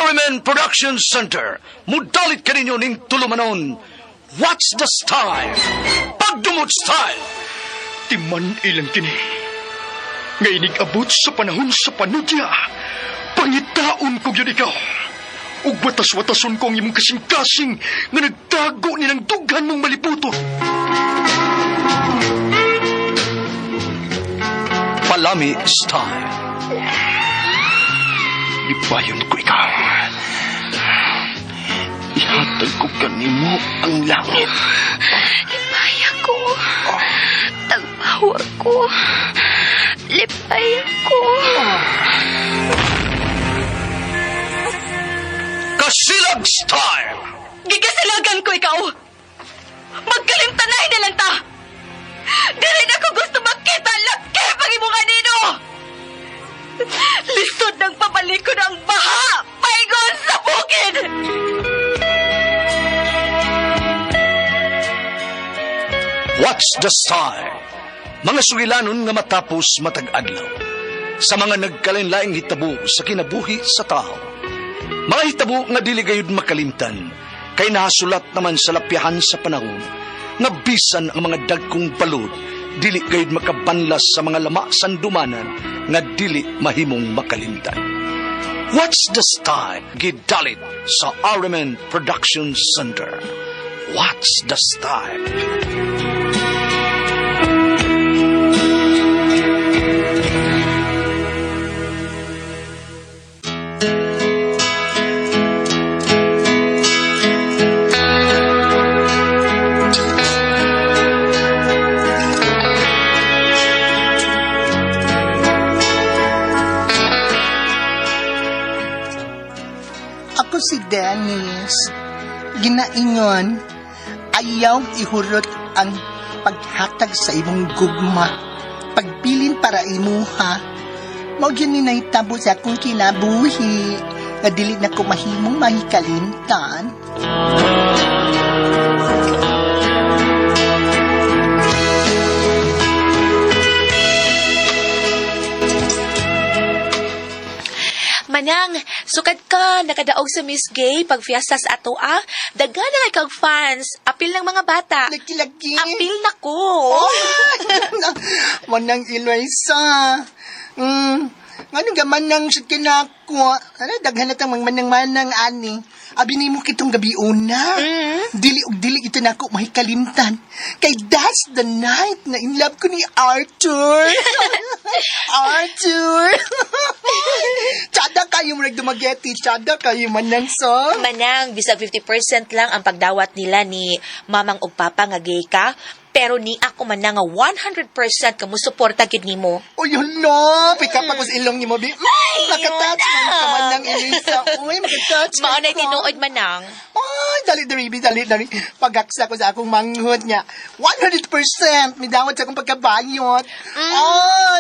RMN Production Center, mudalit kaninyo ning tulumanon. What's the style? Pagdumot style! Timan ilang kini. Nga inig-abot sa panahon sa panudya. Pangitaon ko yun ikaw. Ug watas-watason ko ang imong kasing-kasing nga nagtago ni ng dughan mong malibuton. Palami style. Ibayon ko ikaw. Ihatag ko kanimo ang langit. Lipay ako. Tagpawa ko. Lipay ako. Kasilag style! Gigasilagan ko ikaw! Magkalimtanay na lang ta! Dili na ko gusto makita ang laki pag imong anino! Lisod ng pabalikon ang baha! Paingon sa bukid! What's the style? Mga sugilanon nga matapos matag adlaw. Sa mga nagkalainlaing hitabo sa kinabuhi sa tao. Mga hitabo nga dili gayud makalimtan, kay nahasulat naman sa lapyahan sa panahon, nga bisan ang mga dagkong balod, dili gayud makabanlas sa mga lama sandumanan nga dili mahimong makalimtan. What's the style? Gidalit sa RMN Production Center. What's the style? Ako si Dennis. Ginaingon, ayaw ihurot ang paghatag sa imong gugma. Pagbilin para imuha. Mao gyud ni nahitabo sa akong kinabuhi. Nga dili na ko mahimong mahikalimtan. Manang, sukad ka, nakadaog sa Miss Gay pag fiesta sa ato ah. Daga na kag fans. Apil ng mga bata. Lagi-lagi. Apil na ko. Oh! Manang Eloisa. Ngano ga manang sa kinako? Ano, daghan na tang mga manang-manang ani. Abi nimo kitong gabi una. Dili og dili ito nako mahikalimtan. Kay that's the night na in love ko ni Arthur. Arthur. Tsada kayo mo nagdumageti. Tsada kayo manang so. Manang, bisag 50% lang ang pagdawat nila ni mamang ug papa nga gay ka. Pero ni ako manang nga 100% ka mo suporta gid nimo. Uy, hala! Pick up ako sa ilong ni mo, bi. Ay, Makatouch man ka man ng Elisa. Uy, makatouch man Mao na ka. tinuod manang. Ay, dali, dali, bi, dali, dali. Pagaksa ko sa akong manghod niya. 100% may dawat sa akong pagkabayot. Oh,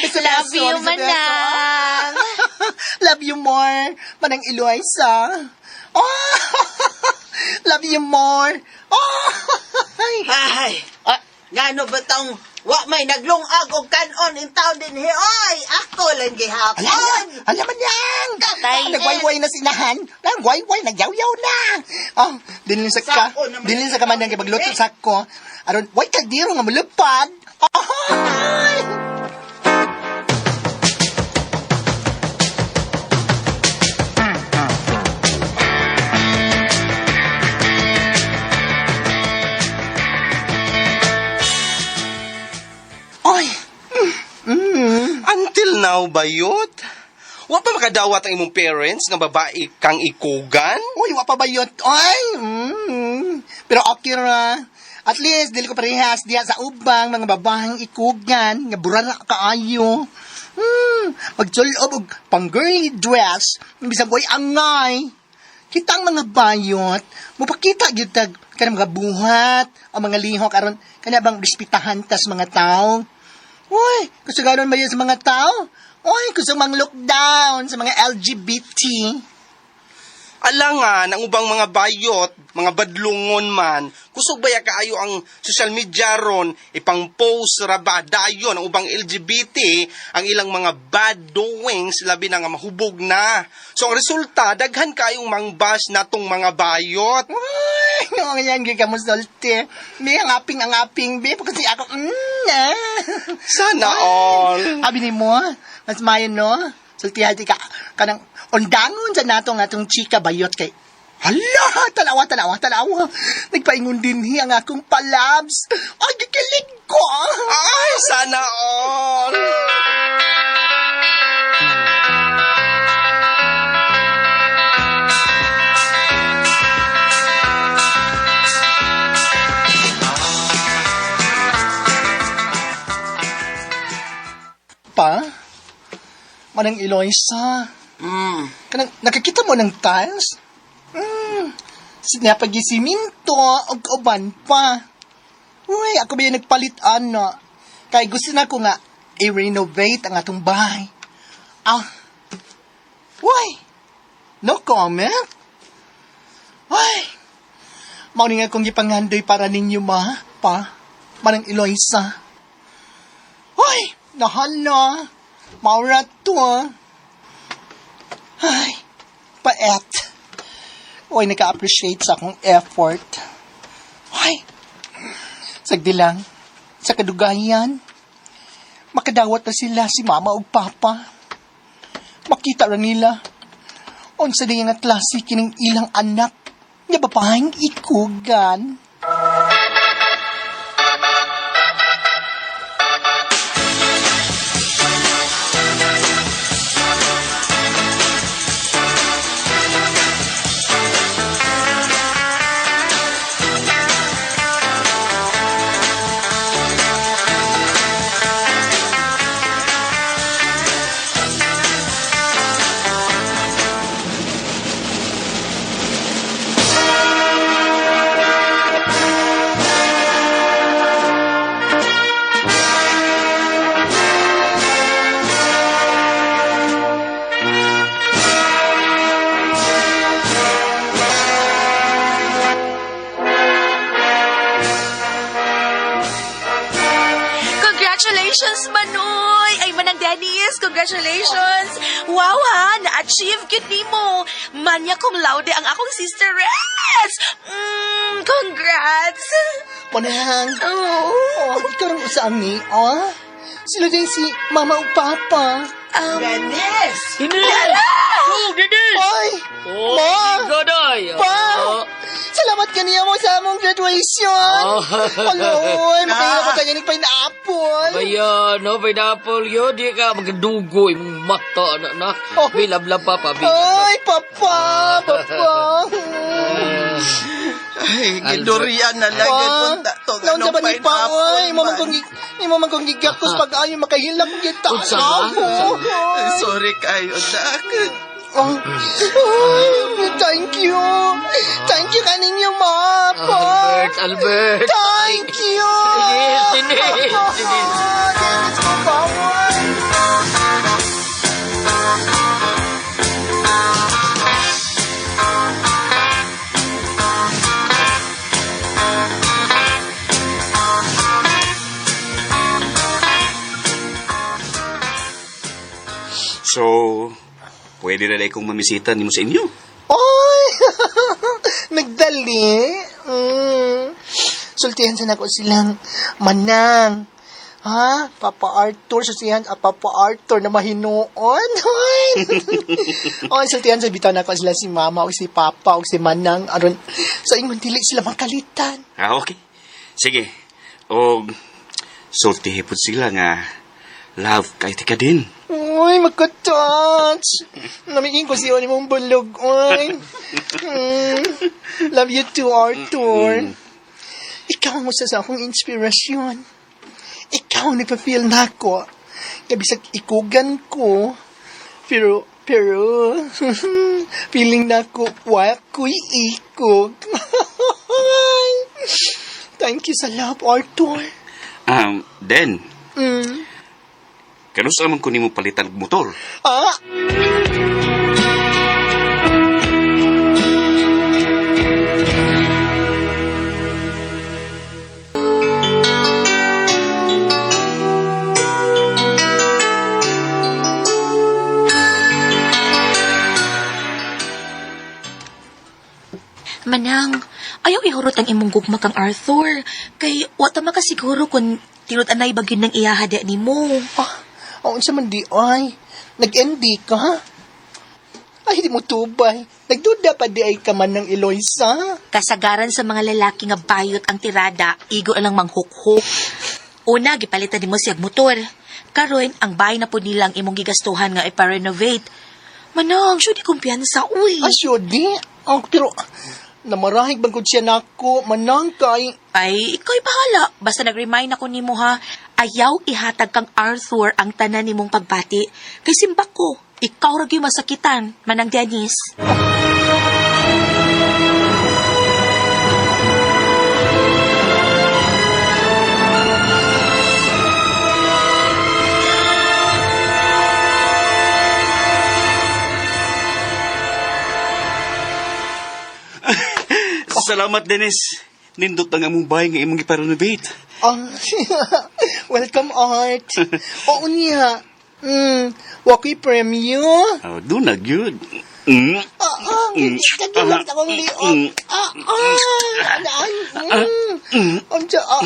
beso, Love beso, you, beso, beso. manang. Love you more. Manang Eloisa. Oh, love you more. Oh, Ay, ngano ba taong wa may naglungag og kanon in taon din hi oy ako lang gihapon. Ala, ala man yang. Tay. Nagwayway na sinahan. Nagwayway, nagyaw-yaw na. Oh, dinlin sa ka. Sako naman. Dinlin sa kamanang kay pagluto sa ko. Aron, way kaldero nga mulupad. Ay! Oy! Until now ba yun? Wa pa makadawat ang imong parents nga babae kang ikugan? Uy, wa pa ba yun? Ay! Pero okay ra. At least, dili ko parehas diya sa ubang mga babahang ikugan, nga burara kaayo. Magsulob og pang-girly dress, bisag way angay. Kita ang mga bayot, mupakita gyud tag kanang mga buhat o mga lihok aron kana bang respetahan tas mga tao. Uy, kusuganon ba yun sa mga tao? Uy, gusto mang look down sa mga LGBT. Alangan ang ubang mga bayot, mga badlungon man, kusog baya kaayo ang social media ron, ipang-post ra ba dayon ang ubang LGBT ang ilang mga bad doings labi na nga mahubog na. So ang resulta, daghan kaayong mangbash natong mga bayot. Ay, no, yan, gyud ka mo sulti. Bi, ang aping, bi. Kasi ako, ah. Sana all. Abi ni mo, mas mayo no. Sultihan di ka, kanang undangon sa nato nga atong chika bayot kay. Hala, tanawa, tanawa, tanawa. Nagpaingon din hi ang akong palabs. Ay, gikilig ko. Ay, sana all. Pa, manang Eloisa. Kanang, nakakita mo ng tiles? Sinapagisiminto, og uban pa. Uy, ako ba yung nagpalit ano? Kay gusto na ko nga i-renovate ang atong bahay. Ah, uy, no comment? Uy, mao ni nga kong gipangandoy para ninyo ma, pa, manang Eloisa. Uy, nahala, maura to ah. Ay, paet. Uy, naka-appreciate sa akong effort. Ay, sagdi lang, sa kadugayan, makadawat na sila si mama ug papa. Makita ra nila, unsa din nga klase kining ilang anak, nga babaeng ikugan. Congratulations, Manoy! Ay, Manang Dennis, congratulations! Wow, ha! Na-achieve gyud nimo! Manya cum laude ang akong sister Reds! Congrats! Manang, Oh. oh, ikaw rin usa ni, oh. Sila din si mama ug papa. Dennis! Oh, Dennis! Ay, Oh, Ma! Godoy! Pa! Oh. Salamat kaniya mo sa among graduation. Oh. Aloy, makahila ko kanya ni pineapple. Bayan, no, pineapple yun. Di ka magdugo imong mata, na, na. Oh. Bilablab pa, pa, bilablab. Ay, papa, papa. Ay, gidurian na lang. Pa, Punta to. naon sa ba ni pa, oy? Mo man man kong imo man kong gigakos pag ayo makahila kong gita. Unsa ba? Unsa Sorry kayo, Dak. Oh. Ay, thank you. Thank you kaninyo, ma. Pa. Albert, Albert. Thank you. Dennis, Dennis, Dennis. Dennis mo bawal. So, pwede na kong mamisita nimo sa inyo. Ay! Nagdali. Sultihan sa nako silang manang. Ha? Papa Arthur, sultihan, ah, Papa Arthur na mahinuon. Ay! Oy, sultihan sa bitaw nako sila si Mama o si Papa o si Manang aron sa ingon dili sila makalitan. Ah, okay. Sige. O, sultihi po sila nga love kay tika din. Uy, magka-touch. Namigin ko siya ni mong bulog. Uy. Love you too, Arthur. Ikaw ang usa sa akong inspirasyon. Ikaw ang nagpa-feel na ako. Kabisag ikugan ko. Pero, pero, feeling na ako, wa ko'y ikog. Thank you sa love, Arthur. Then, kanusa man ko nimo palitan og motor? Ah! Manang, ayaw ihurot ang imong gugma kang Arthur. Kay, wa ta makasiguro kung tinud-anay ba gyud ng iyaha di nimo. Ah, unsa man di ay. Nag-ND ka, ha? Ay, di mo tubay. Nagduda pa di ay ka man ng Eloisa. Kasagaran sa mga lalaki nga bayot ang tirada, igo lang manghukhok. Una, gipalitan nimo siyag motor. Karon, ang bahay na po nila ang imong gigastuhan nga ipa-renovate. Manang, syud di kumpiyansa, uy. Ah, syud di. Ah, pero namarahig bang kung siya nako, manang kay... Ay, ikaw'y bahala. Basta nag-remind ako nimo ha, ayaw ihatag kang Arthur ang tanan nimong pagbati. Kay simbak ko, ikaw ra gyud masakitan, Manang Dennis. Salamat, Dennis. Nindot ang among bahay nga imong gipa-renovate. Ah, welcome, Art. Oo niya. Wako'y premyo. Oh, doon na, gyud. Mm. Ah, ah, kagulang sa akong liog. Ah, ah, ay, Ang siya, ah,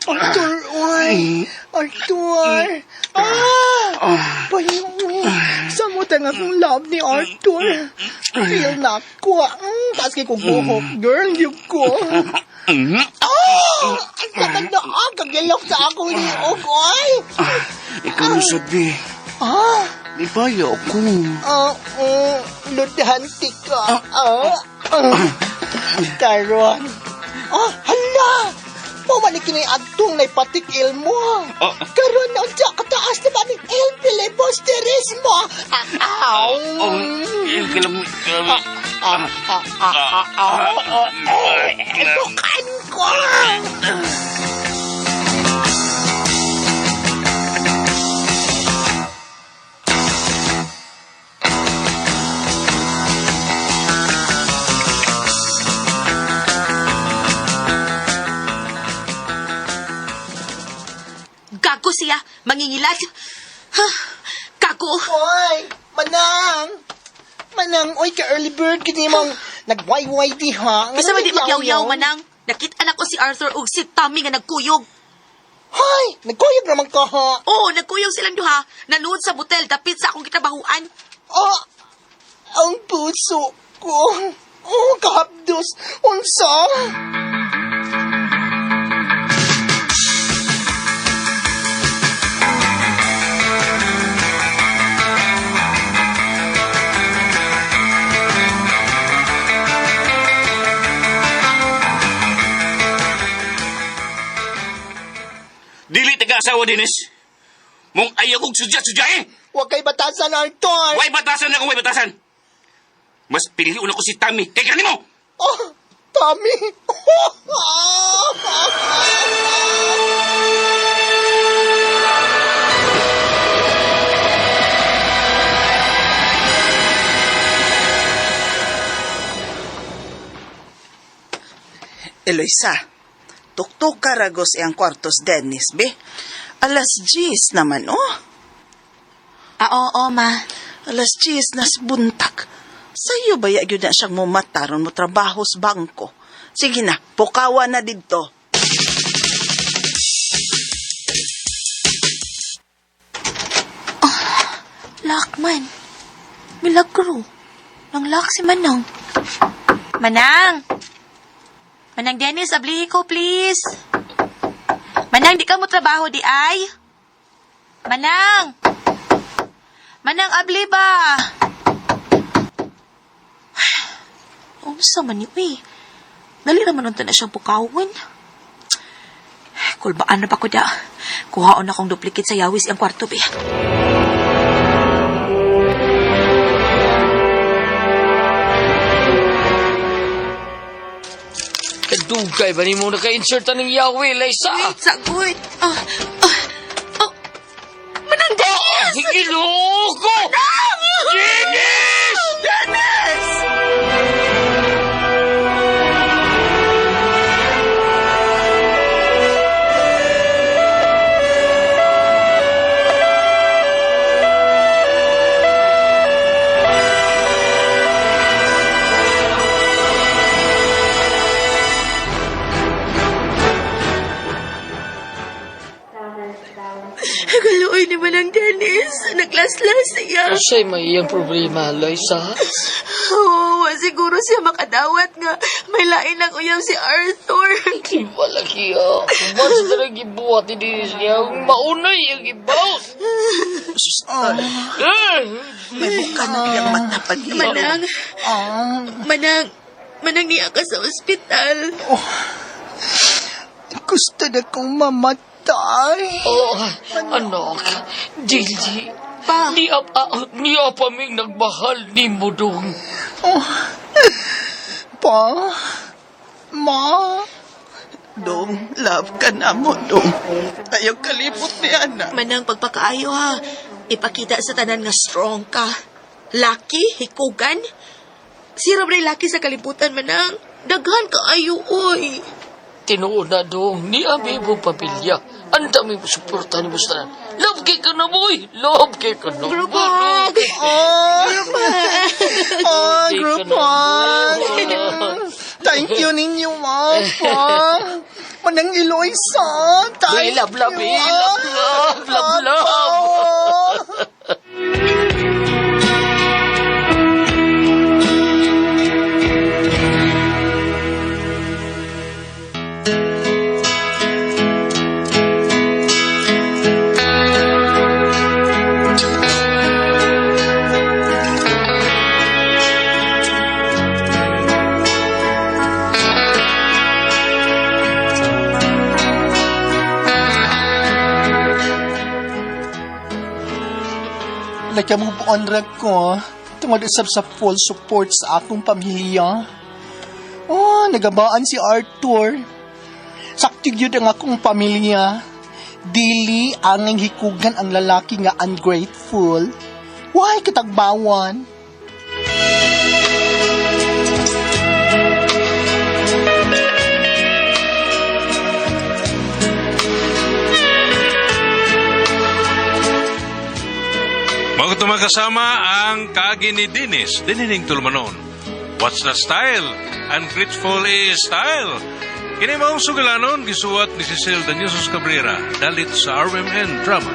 Arthur, uy. Arthur. Ah, payo, uy. Samot ang akong love ni Arthur. Feel na ko. Taas kay kong buhok, girl, yung ko. Ah, ang sakit na, ah, kagilok sa akong liog, uy. Ikaw mo sabi. Ah, Ibaya ako. Ah, ludhanti ka. Ah, ah. Karon. Ah, hala! Pumalik ni adtong naipatik ilmo. Ah. Karon na unsa kataas na ba ni El Filibusterismo? Ah, aw. Oh, kilam, Ah, ah, ah, ah, ah, ah, eh, Bukan ko! Gago siya, mangingilat. Huh, gago. Oy, manang! Manang, oy, ka early bird, kini mong nagwayway di ha. Basta man di magyaw-yaw, Manang. Nakita na ko si Arthur ug si Tommy nga nagkuyog. Hoy, nagkuyog naman ka ha. Oo, nagkuyog silang duha. Nanuod sa butel, dapit sa akong kitabahuan. Ah, ang puso ko. Oh, kahapdos. Unsa? Dili taga-asawa, Dennis. Mong ayaw kong sudya-sudya eh. Huwag kay batasan, Arthur. Way batasan ako, way batasan. Mas piliun ako si Tommy kay kanimo. Oh, Tommy. Eloisa, tuktok karagos iyang kwartos Dennis, be. 10:00 naman, oh. Ah, oo, ma. 10:00 nas buntag. Sayo ba ya gyud na siyang mumataron mo trabaho sa bangko? Sige na, pukawa na didto. Lock man. Milagro. Nang lock si Manang. Manang! Manang Dennis, ablihi ko, please. Manang, di ka mo trabaho, di ay? Manang! Manang, abli ba? Unsa man ni, uy. Dali naman unta na siyang pukawon. Kulbaan na ba ko da? Kuhaon akong duplicate sa yawis ang kwarto, be. Kadugay ba nimo naka-insert ang yawi, Liza? Wait, sagot. Ah, ah, oh. Manang Dennis! Ginoo ko! Dennis! Dennis! siya. Unsay may iyang problema, Liza? Oh, siguro siya makadawat nga may lain lang uyab si Arthur. Di ba lagi ah. Mas na lang gibuhat ni siya. Maunay ang ibaw. Eh! May buka na iyang mata pag Manang, manang, manang niya ka sa ospital. Gusto na kong mamatay. Oh, anak, dili. Pa. Niya pa, niya pa ming nagmahal ni mo dong. Oh. Pa, ma, Dong, love ka na mo, Dong. Ayaw kalipot ni Ana. Manang pagpakaayo ha. Ipakita sa tanan nga strong ka. Laki, hikugan. Sira ba laki sa kalibutan, Manang? Daghan kaayo, oy. Tinuod na dong, niya may mo pamilya. Ang dami mo suporta ni mo sa tanan. Love kay ka na, boy! Love kay ka na, Group boy! hug! Oh, Group hug! oh, Thank you, group hug. Thank you ninyo, ma, pa. Manang Eloisa. Ay, Thank love, love, you, eh. Love, love, love, love. Pa. Nagka-move on ra ko tungod usab sa full support sa akong pamilya. Oh, nagabaan si Arthur. Sakto gyud ang akong pamilya. Dili ang hikugan ang lalaki nga ungrateful. Why katagbawan? Mga kasama ang kaagi ni Dennis, Dinining Tulmanon. What's the style? Ungrateful is style. Kini maong sugalanon, gisuwat ni Cecil Danyosos Cabrera, dalit sa RMN Drama.